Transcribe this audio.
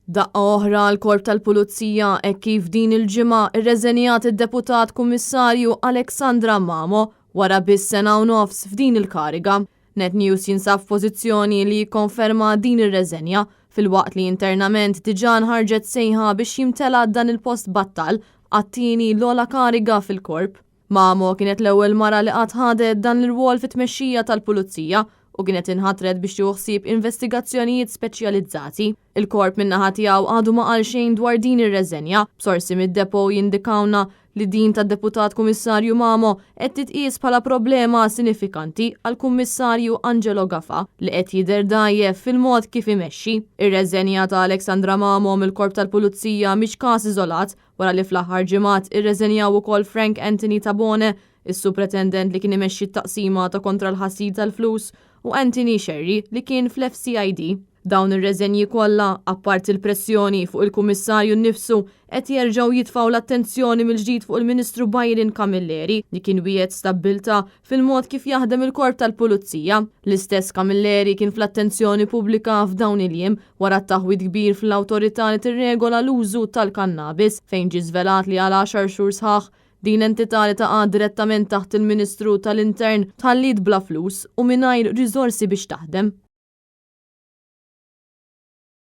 Daqqa oħra għall-Korp tal-Pulizija hekk kif din il-ġimgħa rreżenjat id-Deputat Kummissarju Alexandra Mamo wara biss sena u nofs f'din il-kariga. Net News jinsab f'pożizzjoni li jikkonferma din ir-reżenja filwaqt li internament diġà nħarġet sejħa biex jimtela dan il-post battal għat-tieni l-ogħla kariga fil-Korp. Mamo kienet l-ewwel mara li qatt ħadet dan l-irwol fit-tmexxija tal-Pulizija u kienet inħatret biex tieħu ħsieb investigazzjonijiet speċjalizzati. Il-Korp min-naħa tiegħu għadu ma qal xejn dwar din ir-reżenja, b'sorsi mid-Depot jindikawna li din tad-Deputat Kummissarju Mamo qed titqies bħala problema sinifikanti għall-Kummissarju Angelo Gafà li qed jidher dgħajjef fil-mod kif imexxi. Ir-reżenja ta' Alexandra Mamo mill-Korp tal-Pulizija mhix każ iżolat wara li fl-aħħar ġimgħat irreżenjaw ukoll Frank Anthony Tabone, is-Supretendent li kien imexxi t-taqsima ta' kontra l-ħasil tal-flus, u Anthony Scerri li kien fl-FCID. Dawn ir-reżenji kollha, apparti l-pressjoni fuq il-Kummissarju nnifsu, qed jerġgħu jitfgħu l-attenzjoni mill-ġdid fuq il-Ministru Byron Camilleri li kien wiegħed stabbiltà fil-mod kif jaħdem il-Korp tal-Pulizija. L-istess Camilleri kien fl-attenzjoni pubblika f'dawn il-jiem wara t-taħwid kbir fl-awtorità li tirregola l-użu tal-kannabis fejn ġie żvelat li għal għaxar xhur sħaħ din l-entità li taqa' direttament taħt il-Ministru tal-Intern tħalliet bla flus u mingħajr riżorsi biex taħdem.